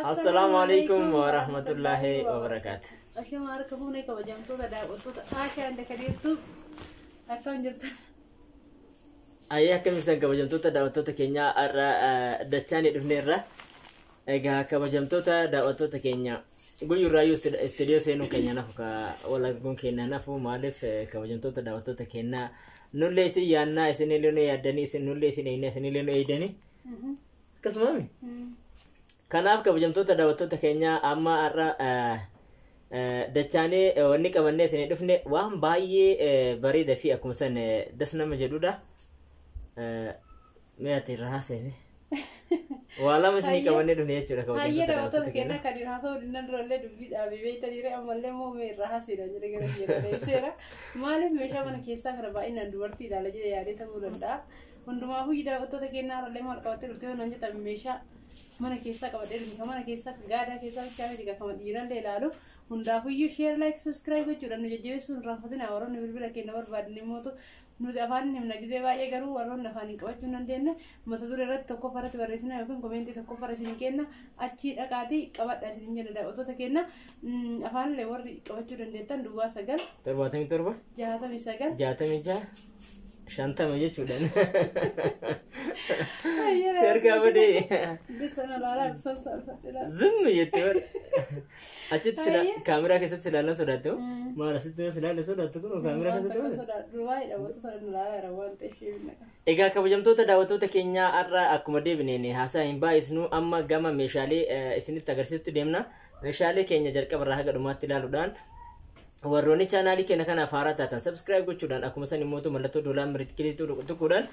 Assalaamu alaikum wa rahmatullahi wa barakaatu. Ashama harka fuunee kabajamtoota daawwattoota Aashaa hunda kadeertu akkam jirtan? Ayyee, akkam jirtan kabajamtoota daawwattoota keenyaa? Har'a dachaanii dhufneerra. Egaa kabajamtoota daawwattoota keenya, guyyurraayyuu istiidiyoo seenuu keenya nafu ka wal arguun keenya nafu. Maaliif kabajamtoota daawwattoota keenyaa, nullee isin yaannaa, isinillee nu yaaddanii, isin nullee isin eeynaa, isinillee nu eeydanii, akkasumaami. Kanaaf kabajamtoota daawwattoota keenyaa, amma har'a dachaanee wanni qabannee isinii dhufne waan baay'ee bareeda fi akkuma san das nama jedhudha. Mee ati irraa haasa'e. Waa lama isinii qabannee dhufne jechuudha Hayyee kabajamtoota daawwattoota daawwattoota keenya keenyaa. Kan irraa haasa'uu dinnan durallee dubbii dhaabee beektaniire, ammallee immoo mee irraa haasa'edha jedhe gara biyya ibseera. Maaliif meeshaa mana keessaa kana baay'inaan dubartii ilaala jedhe yaadee ta'uu danda'a. Hundumaafuu daawwattoota keenyaa, har'allee maal qabattee dhufte yoo naan jettan, meeshaa mana keessaa qabadhee dhufne kan mana keessaa gaadaa keessaa bichaa miti, kan dhiirallee ilaalu. Hundaafuyyuu share, like, subscribe gochuudhaan nu jajjabeessuun irraanfatina. Warroonni bilbila keenya barbaadan immoo, nuti afaan himna gizee baay'ee, garuu warroonni afaan hin qabachuu hin dandeenye mata duree irratti tokkoffaa irratti barreessina yookiin comment tokkoffaa isin kenna, achii dhaqaatii qabadha isin jenna. Daawwattoota keenya, afaanillee warri qabachuu dandeettan 09 77 69 66 50 jechuudhaan. Si harkaa badee. Sana laalaa sossalfadhe. Zimmi jettee bara. Achitti sila kaameraa keessatti silaalan sodaatte moo? Maal asitti yoo silaalle sodaattu kun kaameraa keessatti maal? Sodaadhu waa'ee daawwattoota nu laalaa jira waan ta'eef ishee. Egaa kabajamtoota daawwattoota keenyaa, har'a akkuma deebineen haasaa hin baay'isnu, amma gama meeshaalee isinitti agarsiistu deemna. Meeshaalee keenya jalqaba irraa haga dhumaatti ilaaluudhaan, warroonni chaanaalii keenya kanaaf haaraa taatan subscribe gochuudhaan, akkuma san immoo mallattoo doolaa mirikiliituu tuquudhaan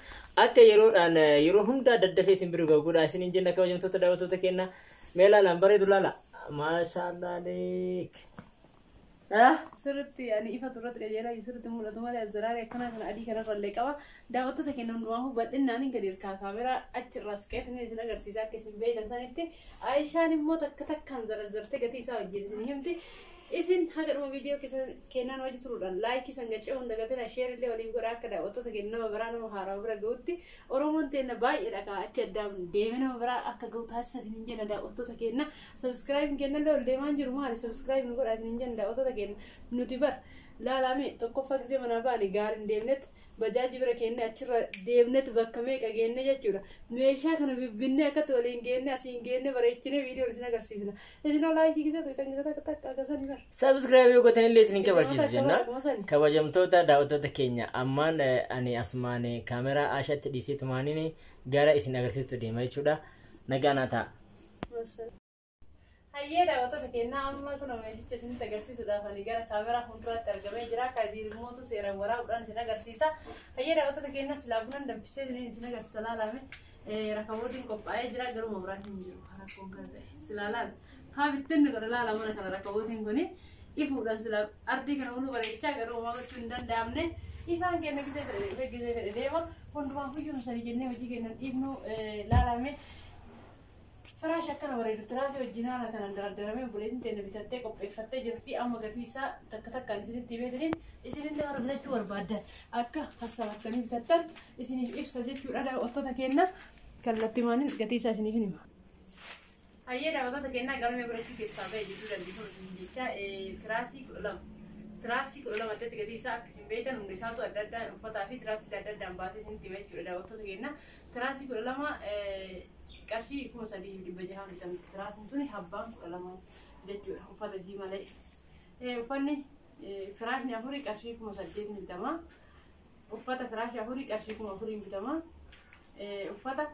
akka yeroodhaan yeroo hundaa daddafee isin bira gahuudha isiniin jenna. Kabajamtoota daawwattoota keenya, mee ilaalaan bareedu, laala, maashaallah aleek. Sirriitti ani ifa turratti qajeelaa jiru sirriitti mul'atu malee aziraarii akkanaa kana adii kanarrallee qaba. Daawwattoota keenya, hundumaafuu bal'inaan gadi hirkaa kaameraa achirraa siqeetiin isin agarsiisa akka isin beektan sanitti. Aayishaan immoo takka takkaan zarazzartee gatii isaa wajjin isin himti. Isin haga dhuma viidiyoo kennaan hojii turuudhaan like san gacee hunda gatina, share illee waliif godha akka daawwattoota keenya nama biraa, nama haaraa bira gahutti. Oromoon teenna baay'eedha kaa, achi addaan deemee nama biraa akka gahu taasisa isin jenna. Daawwattoota keenya, subscribe kennallee ol deemaa jiru, maali, subscribe nu godha isin jenna. Daawwattoota keenya, nuti bar laalame tokkoffaa gisee manaa baane gaariin deemnet, bajaajii bira keenne, achirra deemnet, bakka meeqa geenne jechuudha. Meeshaa kana bibbinnee akkatti waliin geenne, asiin geenne, bareechinee viidiyoon isin agarsiisna. Isin like gisee tuqxan gisee takka takka akkasanii bar. Subscribe yoo gootan illee isin kabachiisu jenna. Jenna. Kabajamtoota daawwattoota keenya, ammaan ani asumaan kaameraa Aashaatti dhiisee tumaaniin gara isin agarsiistu deema jechuudha. Nagaa naa ta'a. Hayyee daawwattoota keenyaa, amma kun meeshicha isinitti agarsiisuudhaaf ani gara kaameraa fuulduraatti argamee jira. Kadir mootu seeraan waraabuudhaan isin agarsiisa. Hayyee daawwattoota keenyaa, silaa bunan danfisee isin agarsiisa. Laalame, rakabootiin qophaa'ee jira, garuu mabiraatiin hin jiru, rakkoon kana ta'e. Silaa laala. Haa bittinni godha, laala, mana kana rakabootiin kuni ifuudhaan silaa ardii kana hunduu bareechaa, garuu homaa gochuu hin danda'amne. Ifaan kenna gisee fedhe dhufee gisee fedhe deema. Hundumaa huyyuu nu sadi jennee hojii kennan dhiifnu. Laalame. Firaash akkana bareedu tiraasii wajjin haala kanaan daraddaramee obboleettiin teenya bitattee qopheeffattee jirti. Amma gatii isaa takka takkaan isinitti himeetiniin, isinillee warra bitachuu barbaaddan akka hassabattanii bitattan isiniif ibsa jechuudha. Daawwattoota keenya, kallattii maaniin gatii isaa isiniif hima. Hayyee daawwattoota keenyaa, galmee godhachuu keessaa ba'e jechuu dandeessu isin jecha tiraasii 12. Tiraasii 12 addatti gatii isaa akka isin beektan, hundi isaatu adda addaan uffataa fi tiraasii adda addaan baasee isinitti hima jechuudha daawwattoota keenya. Tiraasii 12 qarshii 3600 bitamti. Tiraasiin tuni abbaan 12 jechuudha uffata isii malee. Uffanni firaashni afurii qarshii 8000 bitama. Uffata firaashii afurii qarshii 4000 bitama. Uffata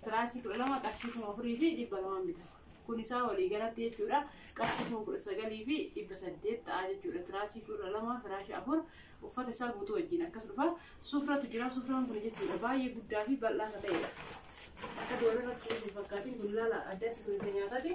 tiraasii 12 qarshii 4200 bitama. Kun isaa walii galatti jechuudha. Qarshii 19,800 ta'a jechuudha. Tiraasii 12, firaashii afur, uffata isaa guutuu wajjin akkas dhufa. Sufratu jira. Sufraan kun jechuudha baay'ee guddaa fi bal'aa kan ta'edha. Akka duwwaa irratti hin fakkaatin kun, ilaala, addatti kun kan nyaataati.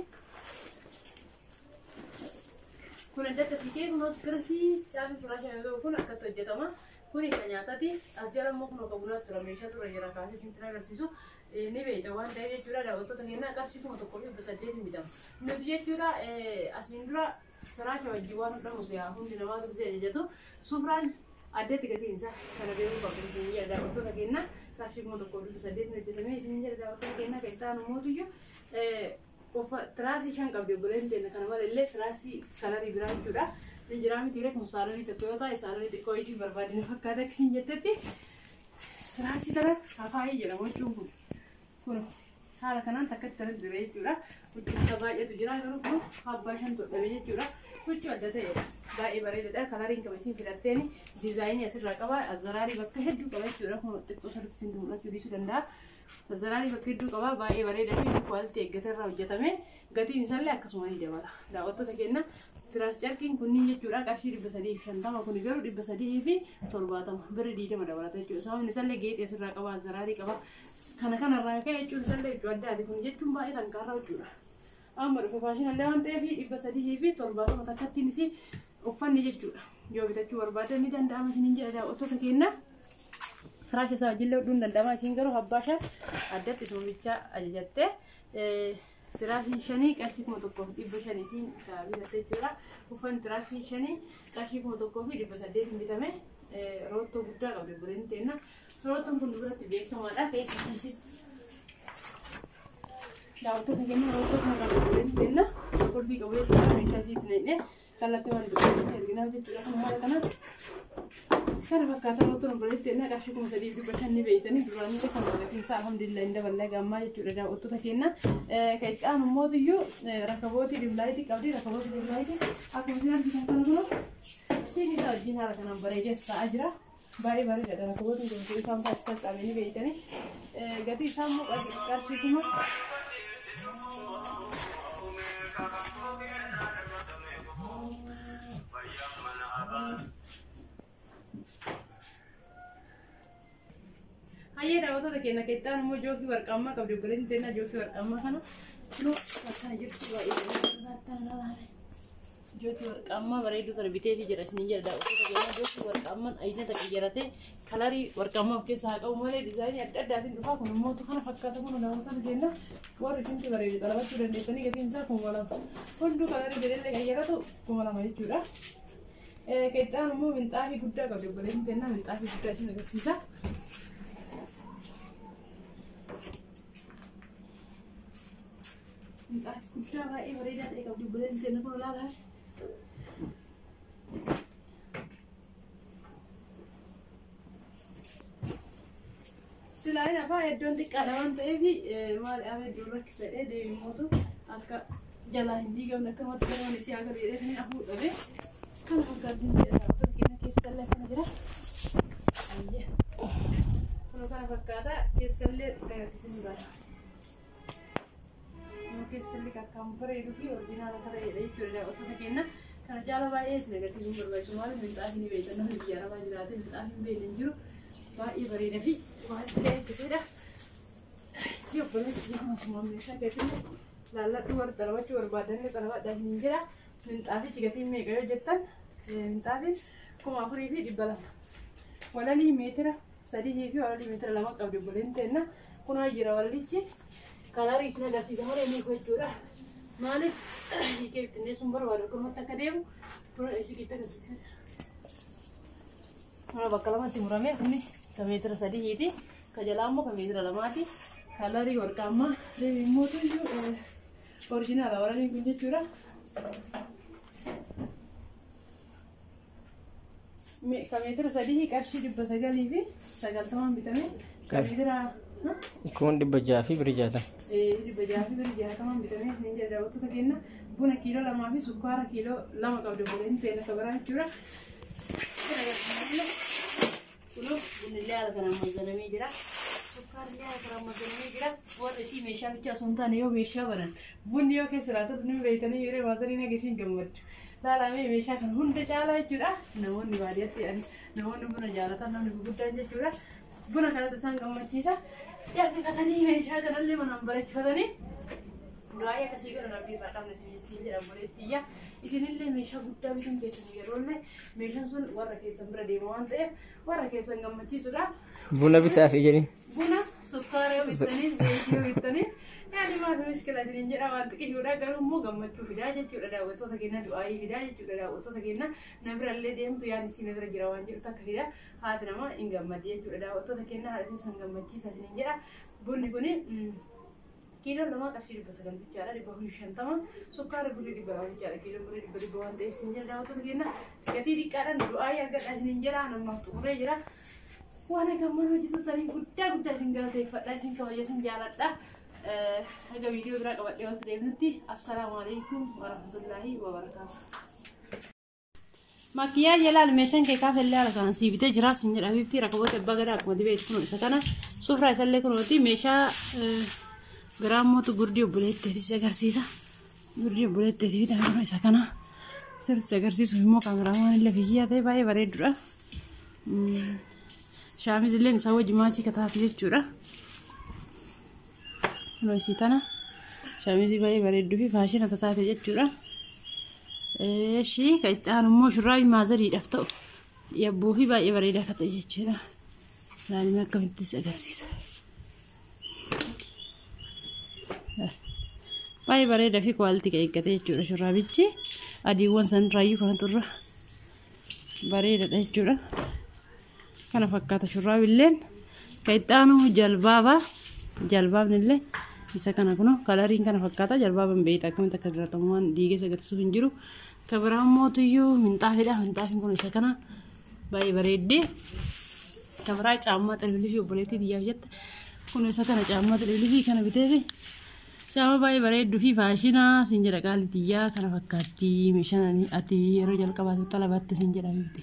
Kun addatti asii kee kun garasii caafii firaashaa yoo ta'u, kun akkatti hojjetama. Kun kan nyaataati. As jala immoo kun akka bunaatti tura, meeshaa tura jira kaasee isinitti agarsiisu. Ni beekta waan ta'eef jechuudha. Daawwattoota keenyaa, qarshii 1800 bitama. Nuti jechuudha asiin dura firaasha wajjin waan hodhamu si'a hundi namaatu gisee ajajatu. Sufraan addatti gatiin isaa kana beekuu qabdu isin jedha. Daawwattoota keenyaa, qarshii 1800 hojjetamee isin jedha. Daawwattoota keenyaa, kan itti aanu mootuyyuu Tiraasii 5 qabdi obboleettiin teenya kana malallee tiraasii kalarii biraa jechuudha. Ni jira miti kun saalonii tokko yoo ta'e saalonii xiqqoo itti barbaadina fakkaata akkasiin jettetti. Tiraasii tana afaayii jedhama jechuun kun. Kun haala kanaan takkatti tana jira jechuudha. Huccuu isaa baay'eetu jira garuu kun abbaa 5 todhame jechuudha. Huccuu adda ta'edha. Baay'ee bareedaadha. Kalariin qaba isin filatteen diizaayinii asirraa qaba. Azaraarii bakka hedduu qaba jechuudha. Kun xiqqoo sirriitti mul'achuu dhiisuu danda'a. Azaraarii bakka hedduu qaba. Baay'ee bareedaa fi kwaaltii eeggate irraa hojjetame. Gatiin isaallee akkasuma ni dabala. Daawwattoota keenya tiraas carqiin kunniin jechuudha qarshii 350 kun garuu 370 birri 20 dabalata jechuudha. Sababni isaallee geexii asirraa qaba. Azaraarii qaba. Kana kanarraa ka'e jechuun isaallee huccuu addaati kun jechuun baay'ee tankaarraa huccuudha. Amma dhufe faashinallee waan ta'eef 370 takkattiin isii uffanni jechuudha. Yoo bitachuu barbaadan ni danda'ama isiniin jedha daawwattoota keenya. Firaasha isaa wajjillee hodhuun danda'ama isiin garuu abbaa addatti isuma bichaa ajajattee tiraasiin 5 qarshii 1500 isiin bitatte jechuudha. Uffanni tiraasii 5 qarshii 1800 bitame. Roottoo guddaa qabdi obboleettiin teenya. Roottoon kun duratti beekamaadha. Keessa isiisis daawwattoota keenya roottoo kana qabdi obboleettiin teenya. Qulfii qabu jechuudha. Meeshaa isiitti naqnee kallattii waan duratti erginaaf jechuudha. Kun haala kanaan kana fakkaata roottoon obboleettiin teenya qarshii 3500 ni beeytanii duraan illee kan gatiin isaa alhamdulillah hin daballee gammaa jechuudha daawwattoota keenya. Kan itti aanu mootiyyuu rakabootii dimlaayitii qabdi. Rakabootii dimlaayitii akkuma isin argitan kana kunoo siinii isaa wajjin haala kanaan bareedee taa'aa jira. Baay'ee bareedaadha rakabootiin kun isaan fa'aa qabanii beeytanii. Gatii isaa immoo qarshii 1000. Hayyee daawwattoota keenya keessaan immoo jookii warqaammaa qabdi obboleettiin teenya jookii warqaammaa kana kunoo akkana jirtu baay'ee bareedaa. Jookii warqaammaa bareedduu tana bitee fi jira isiniin jedha daawwattoota keenya jookii warqaammaan ayina takka kalarii warqaammaa of keessaa haa qabu malee diizaayinii adda addaatiin dhufaa kun immoo kana fakkaata kun daawwattoota keenya warri isinti bareedu xalabachuu dandeessanii gatiin isaa 2000 hunduu kalarii jedhellee qayyaratu 2000 jechuudha. Keessaan immoo minxaafii guddaa qabdi obboleettiin teenya minxaafii guddaa isin agarsiisa. Minxaafii guddaa baay'ee bareedaa ta'e qabdi obboleettiin teenya kun ilaalaa. Silaa afaan iddoon xiqqaadha waan ta'eef maal amma iddoon rakkisadhee deemimootu akka jalaa hin diigamne akkanumatti garoon isii agarra jedhee saniin afuu dhabe. Kana fakkaatu daawwattoota keenya keessallee akkana jira. Kun kana fakkaata keessallee agarsiisin baala. Keessallee akkaan bareeduu fi orjinaala ta'edha jechuudha daawwattoota keenya. Kana caala baay'ee isin agarsiisuun barbaachisu maali minxaafii ni beektan namni biyya arabaa jiraate minxaafii hin beekne hin jiru. Baay'ee bareedaa fi waan ta'eedha. Obboleettii akkuma meeshaa keessatti laalladhu warra xalabachuu barbaadan xalabadhaa hin jira. Minxaafichi gatiin meeqa yoo jettan minxaafiin 4200. Walalii meetira 3 fi walalii meetira 2 qabdi obboleettiin teenya. Kunoo jira walalichi kalarii isin agarsiisa malee ni jechuudha. Maaliif hiikee bittinneessuun barbaadu akkanumatti akka deemu kunoo isikitti agarsiisa. Kunoo bakka lamatti murame kuni ka meetira 3ti ka jalaa immoo ka meetira 2ti. Kalarii warqaammaa deebiin iyyuu orjinaala walaliin kun jechuudha. Ka meetira 3 qarshii 990 bitame. Ka meetira Kun 600 fi birrii 60. 600 fi birrii 60 bitame isiniin jedha daawwattoota keenya. Buna kiiloo 2 fi sukkaara kiiloo 2 qabdi obboleettiin teenya ka biraa jechuudha. Kunoo bunni haala kanaan mazanamee jira. Sukkaarri haala kanaan mazanamee jira. Warri isii meeshaa bichaa osoo hin taane yoo meeshaa banan bunni yoo keessa jiraatu ni beeytanii yeroo maazanii naga isiin gammaddu. Laalamee meeshaa kan hunda caalaa jechuudha. Namoonni baadiyyaatti namoonni buna jaalatan namni gurguddaan jechuudha. Buna kanatu isaan gammachiisa. Yaafifatanii meeshaa kanallee manaan bareeffatanii du'aa akkasii godhan abdii irraa qabna isin jedha obboleettiyya. Isinillee meeshaa guddaa bituun keessan yeroollee meeshaan sun warra keessan bira deema waan ta'eef warra keessan gammachiisuudhaaf Buna bitaa fi jedhi. Buna sukkaara yoo bittanii zayitii yoo bittanii yaani maaf mishkila isiniin jedha waan xiqqishuudha garuu immoo gammachuu fidaa jechuudha daawwattoota keenya du'aayii fidaa jechuudha daawwattoota keenya na birallee deemtu yaadni isin bira jira waan jedhu takka fidaa haati namaa hin gammaddi jechuudha daawwattoota keenya haadha keessan gammachiisa isiniin jedha bunni kuni Kiiloon lamaa qarshii 900 bichaadha, 450. Sukkaara birrii 200 bichaadha, kiiloon birrii 100 waan ta'eef isin jira daawwattoota keenya. Gatii xiqqaadhaan du'aa argadha isin jira, namaaf xumuree jira. Waan akka mana hojjettootanii guddaa guddaa isin galateeffadha, isin kabaja, isin jaaladha. Haga viidiyoo biraa qabadhee walitti deemnutti, assalaamu alaikum warahmatullaahi wabarakaatu. Makkiyaa jalaan meeshaan kee kaaf illee haala kanaan sii bitee jira sin jedha bifti rakkaboota abbaa gadaa akkuma dibee kun isa kana sufraa isallee kunuuti meeshaa biraa mootu gurdii obboleetteeti si agarsiisa. Gurdii obboleetteeti bitan kun isa kana sirriitti agarsiisuuf immoo kaameraamaan illee fiyyaa ta'e baay'ee bareedudha. Shaamiz illee isaa wajji maachii kataatu jechuudha. Kunoo isii tana shaamizii baay'ee bareedduu fi faashina taate jechuudha. Eeshi kan itti aanu immoo shurraabii maazariidhaaf ta'u yabbuu fi baay'ee bareedaa akka ta'e jechuudha. Laalime akkamittis agarsiisa. Baay'ee bareedaa fi quality kan eeggate jechuudha shurraabichi. Adiiwwan sanirraayyuu kanatu irra bareedaadha jechuudha. Kana fakkaata shurraabilleen. Kan itti aanu jalbaaba. Jalbaabni illee isa kana kunoo kalariin kana fakkaata, jalbaaban beeyta akkamitti akka diratamu waan diigee agarsiisuuf hin jiru. Kan biraan mootuyyuu minxaafidha. Minxaafiin kun isa kana baay'ee bareeddee. Kan biraa caammaa xilbilii fi obboleettii biyyaaf jette kun isa kana caammaa xilbilii kana biteefi caammaa baay'ee bareedduu fi faashinaa sin jedha qaalii tiyyaa kana fakkaatti meeshaan ati yeroo jalqabaatiif xalabatte sin jedha bifti.